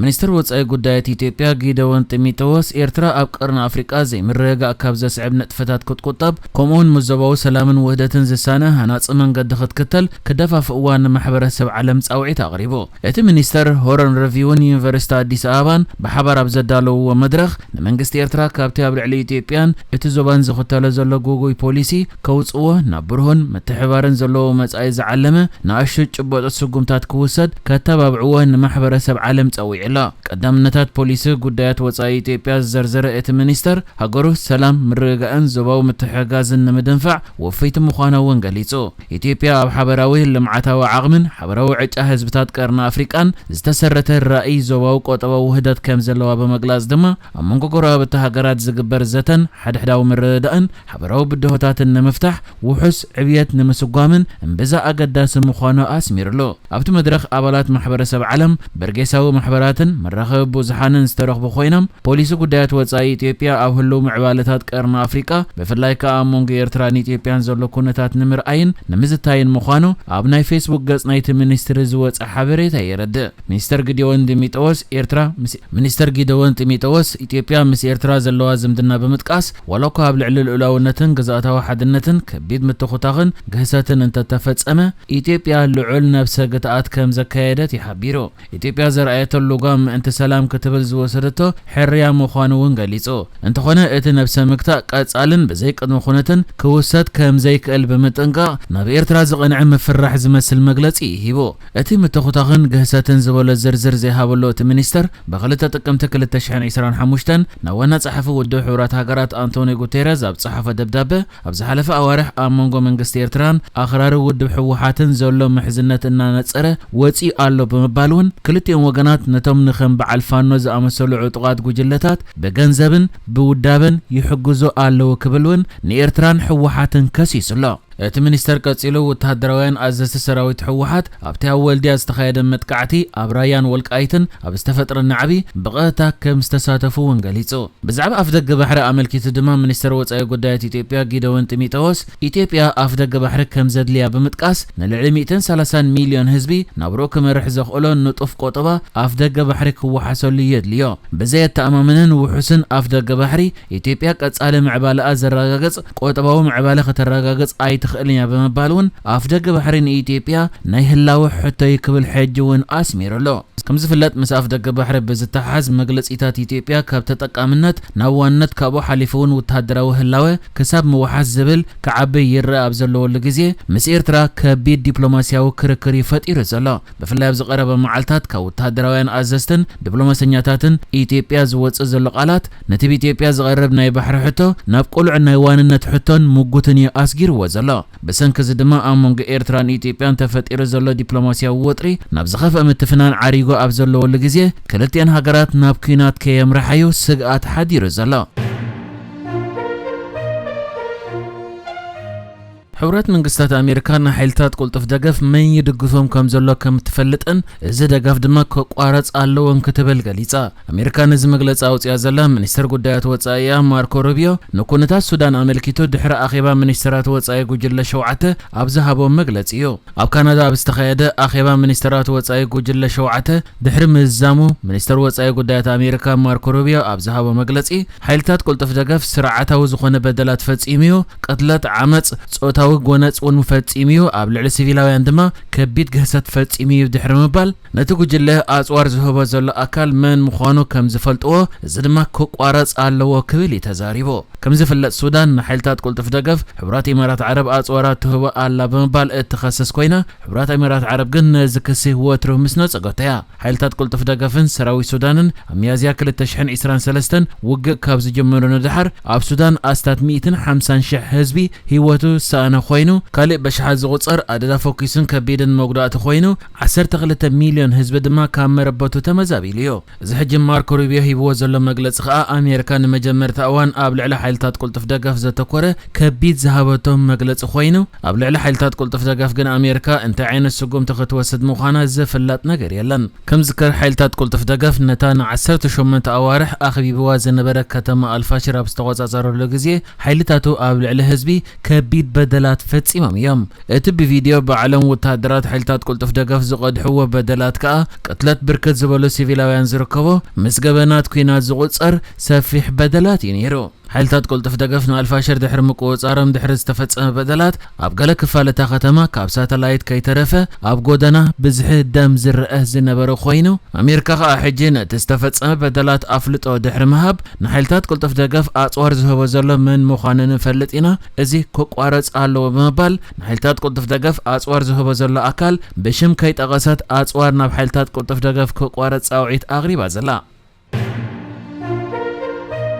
ሚኒስትር ወጻኢ ጉዳያት ኢትዮጵያ ጊደዎን ጢሞቴዎስ፣ ኤርትራ ኣብ ቀርኒ ኣፍሪቃ ዘይምርግጋእ ካብ ዘስዕብ ንጥፈታት ክትቁጠብ፣ ከምኡውን ምስ ዞባዊ ሰላምን ውህደትን ዝሳነ ሃናጺ መንገዲ ክትክተል ክደፋፍእዋ ንማሕበረሰብ ዓለም ጻውዒት ኣቕሪቡ። እቲ ሚኒስተር ሆረን ረቪውን ዩኒቨርሲቲ ኣዲስ ኣበባን ብሓባር ኣብ ዘዳለውዎ መድረኽ፣ ንመንግስቲ ኤርትራ ካብቲ ኣብ ልዕሊ ኢትዮጵያን እቲ ዞባን ዝኽተሎ ዘሎ ግጉይ ፖሊሲ ከውጽዎ፣ ናብ ብርሁን ምትሕባርን ዘለዎ መጻኢ ዝዓለመ ንኣሽቱ ጭበጦ ስጉምታት ክውሰድ ከተባብዕዎ ንማሕበረሰብ ዓለም ጸዊዑ ኣሎ። ቀዳምነታት ፖሊሲ ጉዳያት ወጻኢ ኢትዮጵያ ዝዘርዘረ እቲ ሚኒስተር፣ ሃገሩ ሰላም፣ ምርግጋእን ዞባዊ ምትሕግጋዝን ንምድንፋዕ ወፈይቲ ምዃና እውን ገሊጹ። ኢትዮጵያ ኣብ ሓበራዊ ልምዓታዊ ዓቕምን ሓበራዊ ዕጫ ህዝብታት ቀርኒ ኣፍሪቃን ዝተሰረተ ራእይ ዞባዊ ቁጠባዊ ውህደት ከም ዘለዋ ብምግላጽ ድማ፣ ኣብ መንጎ ጎረባብቲ ሃገራት ዝግበር ዘተን ሓድሕዳዊ ምርድዳእን ሓበራዊ ብድሆታትን ንምፍታሕ ውሑስ ዕብየት ንምስጓምን እምብዛ ኣገዳሲ ምዃኑ ኣስሚሩሉ። ኣብቲ መድረኽ፣ ኣባላት ማሕበረሰብ ዓለም፣ በርጌሳዊ ማሕበራትን መራኸቢ ብዙሓንን ዝተረኽቡ ኮይኖም፣ ፖሊሲ ጉዳያት ወጻኢ ኢትዮጵያ ኣብ ህልው ምዕባለታት ቀርኒ ኣፍሪቃ፣ ብፍላይ ከኣ ኣብ መንጎ ኤርትራን ኢትዮጵያን ዘሎ ኩነታት ንምርኣይን ንምዝታይን ምዃኑ ኣብ ናይ ፌስቡክ ገጽ ናይቲ ሚኒስትሪ ዝወጸ ሓበሬታ የረድእ። ሚኒስተር ጊደዎን ጢሞቴዎስ፣ ኤርትራ ምስ፣ ሚኒስተር ጊደዎን ጢሞቴዎስ፣ ኢትዮጵያ ምስ ኤርትራ ዘለዋ ዝምድና ብምጥቃስ፣ ዋላ እኳ ኣብ ልዕሊ ልኡላውነትን ግዝኣታዊ ሓድነትን ከቢድ ምትኹታኽን ግህሰትን እንተተፈጸመ፣ ኢትዮጵያ ልዑል ነብሰ ግትኣት ከም ዘካየደት እዩ ሓቢሩ። ኢትዮጵያ ዘርኣየቶ ልጓም ምእንቲ ሰላም ክትብል ዝወሰደቶ ሕርያ ምዃኑ እውን ገሊጹ። እንተኾነ፣ እቲ ነብሰ ምግታእ ቀጻልን ብዘይ ቅድመ ኩነትን ክውሰድ ከም ዘይክእል ብምጥንቃቕ፣ ናብ ኤርትራ ዝቐንዐ ምፍራሕ ዝመስል መግለጺ እዩ ሂቡ። እቲ ምትኹታኽን ግህሰትን ዝበሎ ዝርዝር ዘይሃበሉ እቲ ሚኒስተር፣ ብክልተ ጥቅምቲ ክልተ ሽሕን ዕስራን ሓሙሽተን ናብ ዋና ጸሓፊ ውድብ ሕቡራት ሃገራት ኣንቶኒዮ ጉቴረዝ ኣብ ጸሓፎ ደብዳበ፣ ኣብ ዝሓለፈ ኣዋርሕ ኣብ መንጎ መንግስቲ ኤርትራን ኣኽራሪ ውድብ ህወሓትን ዘሎ ምሕዝነት እናነጸረ ወጺኡ ኣሎ ብምባል እውን፣ ክልቲኦም ወገናት ነቶም ንከም በዓል ፋኖ ዝኣመሰሉ ዕጡቓት ጉጅለታት ብገንዘብን ብውዳበን ይሕግዙ ኣለዉ ክብል እውን ንኤርትራን ህወሓትን ከሲሱ ኣሎ። እቲ ሚኒስተር ቀጺሉ፣ ወተሃደራውያን ኣዘዝቲ ሰራዊት ህወሓት ኣብቲ ኣብ ወልድያ ዝተኻየደ መጥቃዕቲ፣ ኣብ ራያን ወልቃይትን ኣብ ዝተፈጥረ ናዕቢ ብቐጥታ ከም ዝተሳተፉ እውን ገሊጹ። ብዛዕባ ኣፍደገ ባሕሪ ኣመልኪቱ ድማ፣ ሚኒስተር ወጻኢ ጉዳያት ኢትዮጵያ ጊደዎን ጢሞቴዎስ፣ ኢትዮጵያ ኣፍደገ ባሕሪ ከም ዘድልያ ብምጥቃስ፣ ንልዕሊ ሚእትን ሰላሳን ሚልዮን ህዝቢ ናብርኡ ክመርሕ ዘኽእሎ ንጡፍ ቆጠባ ኣፍደገ ባሕሪ ክወሓሰሉ የድልዮ። ብዘየተኣማምንን ውሑስን ኣፍደገ ባሕሪ፣ ኢትዮጵያ ቀጻሊ ምዕባለኣ ዘረጋግጽ ቆጠባዊ ምዕባለ ከተረጋግጽ ኣይትኽእልን እያ ብምባል እውን፣ ኣፍደገ ባሕሪ ንኢትዮጵያ ናይ ህላወ ሕቶ እዩ ክብል ሕጂ እውን ኣስሚሩ ኣሎ። ከም ዝፍለጥ፣ ምስ ኣፍደገ ባሕሪ ብዝተሓሓዝ፣ መግለጺታት ኢትዮጵያ ካብ ተጠቃምነት ናብ ዋንነት፣ ካብኡ ሓሊፉ እውን ወተሃደራዊ ህላወ ክሳብ ምውሓስ ዝብል ክዓቢ ይረኣ ኣብ ዘለወሉ ግዜ፣ ምስ ኤርትራ ከቢድ ዲፕሎማስያዊ ክርክር እዩ ፈጢሩ ዘሎ። ብፍላይ ኣብዚ ቀረባ መዓልታት፣ ካብ ወተሃደራውያን ኣዘዝትን ዲፕሎማሰኛታትን ኢትዮጵያ ዝወጽእ ዘሎ ቃላት፣ ነቲ ብኢትዮጵያ ዝቐርብ ናይ ባሕሪ ሕቶ ናብ ቅሉዕ ናይ ዋንነት ሕቶን ምጉትን እዩ ኣስጊርዎ ዘሎ። ብሰንኪ እዚ ድማ፣ ኣብ መንጎ ኤርትራን ኢትዮጵያን ተፈጢሩ ዘሎ ዲፕሎማስያዊ ወጥሪ ናብ ዝኸፍአ ምትፍናን ዓሪጉ ኣብ ዘለወሉ ግዜ፣ ክልቲአን ሃገራት ናብ ኲናት ከየምርሓ እዩ ስግኣት ሓዲሩ ዘሎ። ሕቡራት መንግስታት ኣሜሪካ ንሓይልታት ቅልጡፍ ደገፍ መን ይድግፎም ከም ዘሎ ከም እትፈልጥን፣ እዚ ደገፍ ድማ ክቋረጽ ኣለዎን ክትብል ገሊጻ። ኣሜሪካ ነዚ መግለጺ ኣውጺኣ ዘላ፣ ሚኒስተር ጉዳያት ወጻኢኣ ማርኮ ሩቢዮ፣ ንኩነታት ሱዳን ኣመልኪቱ ድሕሪ ኣኼባ ሚኒስተራት ወጻኢ ጉጅለ ሸውዓተ ኣብ ዝሃቦ መግለጺ እዩ። ኣብ ካናዳ ኣብ ዝተኻየደ ኣኼባ ሚኒስተራት ወጻኢ ጉጅለ ሸውዓተ ድሕሪ ምዝዛሙ፣ ሚኒስተር ወጻኢ ጉዳያት ኣሜሪካ ማርኮ ሩቢዮ ኣብ ዝሃቦ መግለጺ፣ ሓይልታት ቅልጡፍ ደገፍ ስርዓታዊ ዝኾነ በደላት ፈጺሙ እዩ፣ ቅትለት፣ ዓመጽ፣ ጾታዊ ጎነጽ እውን ፈጺሙ እዩ፣ ኣብ ልዕሊ ሲቪላውያን ድማ ከቢድ ግህሰት ፈጺሙ እዩ ድሕሪ ምባል፣ ነቲ ጉጅለ ኣጽዋር ዝህቦ ዘሎ ኣካል መን ምዃኑ ከም ዝፈልጥዎ፣ እዚ ድማ ክቋረጽ ኣለዎ ክብል እዩ ተዛሪቡ። ከም ዝፍለጥ፣ ሱዳን ንሓይልታት ቅልጡፍ ደገፍ ሕቡራት ኢማራት ዓረብ ኣጽዋራት ትህቦ ኣላ ብምባል እትኸስስ ኮይና፣ ሕቡራት ኢማራት ዓረብ ግን ነዚ ክሲ ወትሩ ምስ ነጸገቶ እያ። ሓይልታት ቅልጡፍ ደገፍን ሰራዊት ሱዳንን ኣብ ሚያዝያ ክልተ ሽሕን ዕስራን ሰለስተን ውግእ ካብ ዝጀመሩ ንደሓር፣ ኣብ ሱዳን ኣስታት ሚእትን ሓምሳን ሽሕ ህዝቢ ህይወቱ ዝሰኣነ ኮይኑ፣ ካልእ በሽሓት ዝቑጸር ኣደዳ ፈኲሱን ከቢድን መጉዳእቲ ኮይኑ፣ ዓሰርተ ክልተ ሚልዮን ህዝቢ ድማ ካብ መረበቱ ተመዛቢሉ እዩ። እዚ ሕጂ ማርኮ ሩቢዮ ሂብዎ ዘሎ መግለጺ ከኣ፣ ኣሜሪካ ንመጀመርታ እዋን ኣብ ልዕሊ ሓይልታት ቅልጡፍ ደገፍ ዘተኮረ ከቢድ ዝሃበቶ መግለጺ ኮይኑ፣ ኣብ ልዕሊ ሓይልታት ቅልጡፍ ደገፍ ግን ኣሜሪካ እንታይ ዓይነት ስጉምቲ ክትወስድ ምዃና ዝፍለጥ ነገር የለን። ከም ዝከር፣ ሓይልታት ቅልጡፍ ደገፍ ነታ ንዓሰርተ ሸሞንተ ኣዋርሕ ኣኽቢብዋ ዝነበረ ከተማ ኣልፋሽር ኣብ ዝተቖጻጸረሉ ግዜ፣ ሓይልታቱ ኣብ ልዕሊ ህዝቢ ከቢድ በደላ በደላት ፈጺሞም እዮም። እቲ ብቪድዮ ባዕሎም ወተሃደራት ሓይልታት ቅልጡፍ ደገፍ ዝቐድሕዎ በደላት ከኣ ቅትለት ብርክት ዝበሉ ሲቪላውያን ዝርከቦ፣ ምስ ገበናት ኲናት ዝቑጸር ሰፊሕ በደላት እዩ ነይሩ። ሓይልታት ቅልጡፍ ደገፍ ንኣልፋሽር ድሕሪ ምቁጽጻሮም ድሕሪ ዝተፈጸመ በደላት፣ ኣብ ገለ ክፋል እታ ከተማ ካብ ሳተላይት ከይተረፈ ኣብ ጎደና ብዝሒ ደም ዝረአ ዝነበረ ኮይኑ፣ ኣሜሪካ ከኣ ሕጂ ነቲ ዝተፈጸመ በደላት ኣፍልጦ ድሕሪ ምሃብ፣ ንሓይልታት ቅልጡፍ ደገፍ ኣጽዋር ዝህቦ ዘሎ መን ምዃኑ ንፈልጥ ኢና፣ እዚ ክቋረጽ ኣለዎ ብምባል፣ ንሓይልታት ቅልጡፍ ደገፍ ኣጽዋር ዝህቦ ዘሎ ኣካል ብሽም ከይጠቐሰት ኣጽዋር ናብ ሓይልታት ቅልጡፍ ደገፍ ክቋረጽ ጻውዒት ኣቕሪባ ዘላ።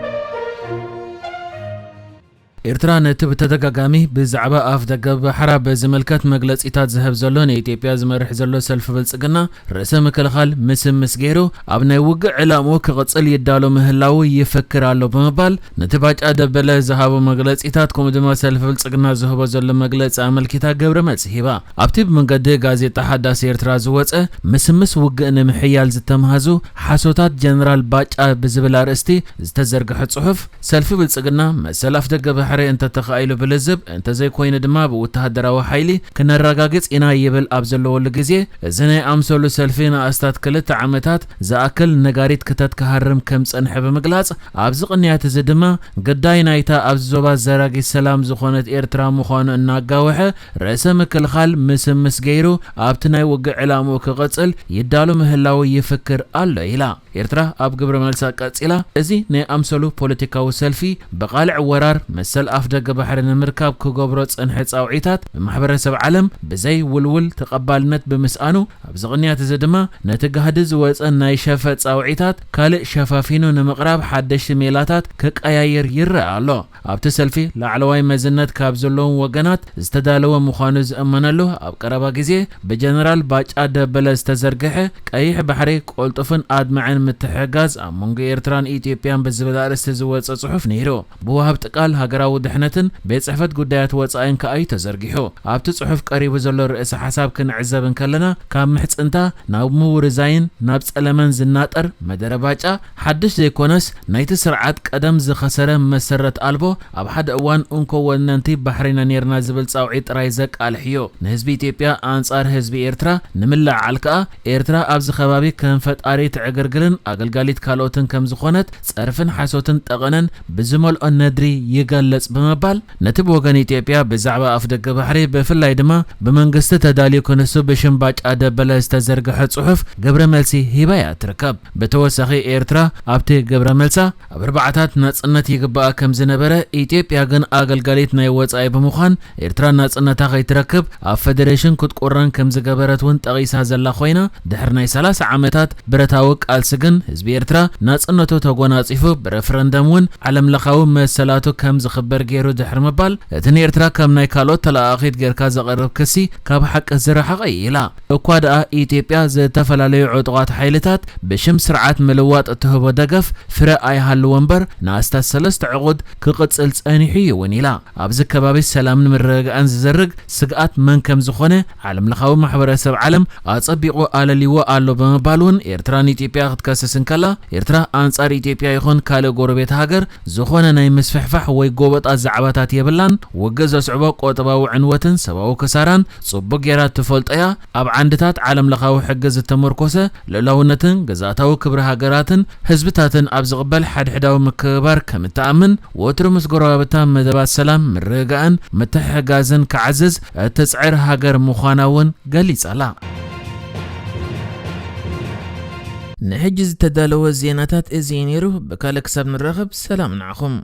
ኤርትራ ነቲ ብተደጋጋሚ ብዛዕባ ኣፍ ደገ ባሕራ ብዝምልከት መግለጺታት ዝህብ ዘሎ ንኢትዮጵያ ዝመርሕ ዘሎ ሰልፊ ብልጽግና ርእሰ ምክልኻል ምስምስ ገይሩ ኣብ ናይ ውግእ ዕላምኡ ክቕጽል ይዳሎ ምህላዉ ይፍክር ኣሎ ብምባል ነቲ ባጫ ደበለ ዝሃቦ መግለጺታት ከምኡ ድማ ሰልፊ ብልጽግና ዝህቦ ዘሎ መግለጺ ኣመልኪታ ግብረ መልሲ ሂባ። ኣብቲ ብመንገዲ ጋዜጣ ሓዳስ ኤርትራ ዝወጸ ምስምስ ውግእ ንምሕያል ዝተምሃዙ ሓሶታት ጀነራል ባጫ ብዝብል ኣርእስቲ ዝተዘርግሐ ጽሑፍ፣ ሰልፊ ብልጽግና መሰል ኣፍደገ ባሕሪ እንተተኻኢሉ ብልዝብ፣ እንተዘይኮይኑ ድማ ብወተሃደራዊ ሓይሊ ክነረጋግጽ ኢና ይብል ኣብ ዘለወሉ ግዜ፣ እዚ ናይ ኣምሰሉ ሰልፊ ንኣስታት ክልተ ዓመታት ዝኣክል ነጋሪት ክተት ክሃርም ከም ጸንሐ ብምግላጽ፣ ኣብዚ ቅንያት እዚ ድማ ግዳይ ናይታ ኣብዚ ዞባ ዘራጊት ሰላም ዝኾነት ኤርትራ ምዃኑ እናጋወሐ፣ ርእሰ ምክልኻል ምስምስ ገይሩ ኣብቲ ናይ ውግእ ዕላምኡ ክቕጽል ይዳሎ ምህላዉ ይፍክር ኣሎ ኢላ። ኤርትራ ኣብ ግብረ መልሳ ቀጺላ፣ እዚ ናይ ኣምሰሉ ፖለቲካዊ ሰልፊ ብቓልዕ ወራር መሰል ኣፍደገ ባሕሪ ንምርካብ ክገብሮ ጸንሐ ጻውዒታት ብማሕበረሰብ ዓለም ብዘይ ውልውል ተቐባልነት ብምስኣኑ፣ ኣብዚ ቅንያት እዚ ድማ ነቲ ጋህዲ ዝወጸ ናይ ሸፈጥ ጻውዒታት ካልእ ሸፋፊኑ ንምቕራብ ሓደሽቲ ሜላታት ክቀያየር ይረኣ ኣሎ። ኣብቲ ሰልፊ ላዕለዋይ መዝነት ካብ ዘለዎም ወገናት ዝተዳለወ ምዃኑ ዝእመነሉ፣ ኣብ ቀረባ ግዜ ብጀነራል ባጫ ደበለ ዝተዘርግሐ ቀይሕ ባሕሪ ቅልጡፍን ኣድማዕን ምትሕግጋዝ ኣብ መንጎ ኤርትራን ኢትዮጵያን ብዝብል ኣርእስቲ ዝወጸ ጽሑፍ ነይሩ። ብወሃብቲ ቃል ሃገራዊ ድሕነትን ቤት ጽሕፈት ጉዳያት ወጻኢን ከኣ እዩ ተዘርጊሑ። ኣብቲ ጽሑፍ ቀሪቡ ዘሎ ርእሰ ሓሳብ ክንዕዘብ እንከለና፣ ካብ ምሕጽንታ ናብ ምውርዛይን ናብ ጸለመን ዝናጠር መደረ ባጫ ሓድሽ ዘይኮነስ፣ ናይቲ ስርዓት ቀደም ዝኸሰረ መሰረት ኣልቦ፣ ኣብ ሓደ እዋን እንኮ ወነንቲ ባሕሪና ኔርና ዝብል ጻውዒት ጥራይ ዘቃልሕ እዩ። ንህዝቢ ኢትዮጵያ ኣንጻር ህዝቢ ኤርትራ ንምላዓል ከኣ፣ ኤርትራ ኣብዚ ከባቢ ከም ፈጣሪ ትዕግርግርን ኣገልጋሊት ካልኦትን ከም ዝኾነት ጸርፍን ሓሶትን ጠቐነን ብዝመልኦ ነድሪ ይገልጽ ብምባል፣ ነቲ ብወገን ኢትዮጵያ ብዛዕባ ኣፍደገ ባሕሪ፣ ብፍላይ ድማ ብመንግስቲ ተዳልዩ ክንሱ ብሽም ባጫ ደበለ ዝተዘርግሐ ጽሑፍ ግብረ መልሲ ሂባ እያ ትርከብ። ብተወሳኺ ኤርትራ ኣብቲ ግብረ መልሳ ኣብ ኣርባዓታት ናጽነት ይግባኣ ከም ዝነበረ፣ ኢትዮጵያ ግን ኣገልጋሊት ናይ ወጻኢ ብምዃን፣ ኤርትራ ናጽነታ ከይትረክብ ኣብ ፈደሬሽን ክትቁረን ከም ዝገበረት እውን ጠቒሳ ዘላ ኮይና፣ ድሕሪ ናይ ሰላሳ ዓመታት ብረታዊ ቃልሲ ግን ህዝቢ ኤርትራ ናጽነቱ ተጎናጺፉ ብረፈረንደም እውን ዓለምለኻዊ መሰላቱ ከም ዝኽበር ገይሩ ድሕሪ ምባል፣ እቲ ንኤርትራ ከም ናይ ካልኦት ተለኣኣኺት ጌርካ ዘቕርብ ክሲ ካብ ሓቂ ዝረሓቐ እዩ ኢላ። እኳ ደኣ ኢትዮጵያ ዝተፈላለዩ ዕጡቓት ሓይልታት ብሽም ስርዓት ምልዋጥ እትህቦ ደገፍ ፍረ ኣይሃልዎ እምበር ንኣስታት ሰለስተ ዕቑድ ክቕጽል ጸኒሑ እዩ እውን ኢላ። ኣብዚ ከባቢ ሰላምን ምርግጋእን ዝዘርግ ስግኣት መን ከም ዝኾነ ዓለምለኻዊ ማሕበረሰብ ዓለም ኣጸቢቑ ኣለልይዎ ኣሎ ብምባል እውን ኤርትራ ንኢትዮጵያ ክትከስስ እንከላ፣ ኤርትራ ኣንጻር ኢትዮጵያ ይኹን ካልእ ጎረቤት ሃገር ዝኾነ ናይ ምስፍሕፋሕ ወይ ጎበጣ ዛዕባታት የብላን። ውግእ ዘስዕቦ ቆጠባዊ ዕንወትን ሰብኣዊ ክሳራን ጽቡቕ ጌራ ትፈልጦ እያ። ኣብ ዓንድታት ዓለምለኻዊ ሕጊ ዝተመርኮሰ ልኡላውነትን ግዝኣታዊ ክብሪ ሃገራትን ህዝብታትን ኣብ ዝቕበል ሓድሕዳዊ ምክብባር ከም እትኣምን፣ ወትሩ ምስ ጎረባብታ መደባት ሰላም፣ ምርግጋእን ምትሕግጋዝን ክዓዝዝ እትጽዕር ሃገር ምዃና እውን ገሊጻ ኣላ። ንሕጂ ዝተዳለወ ዜናታት እዚ እዩ ነይሩ። ብካልእ ክሳብ ንራኸብ ሰላም ንዓኹም።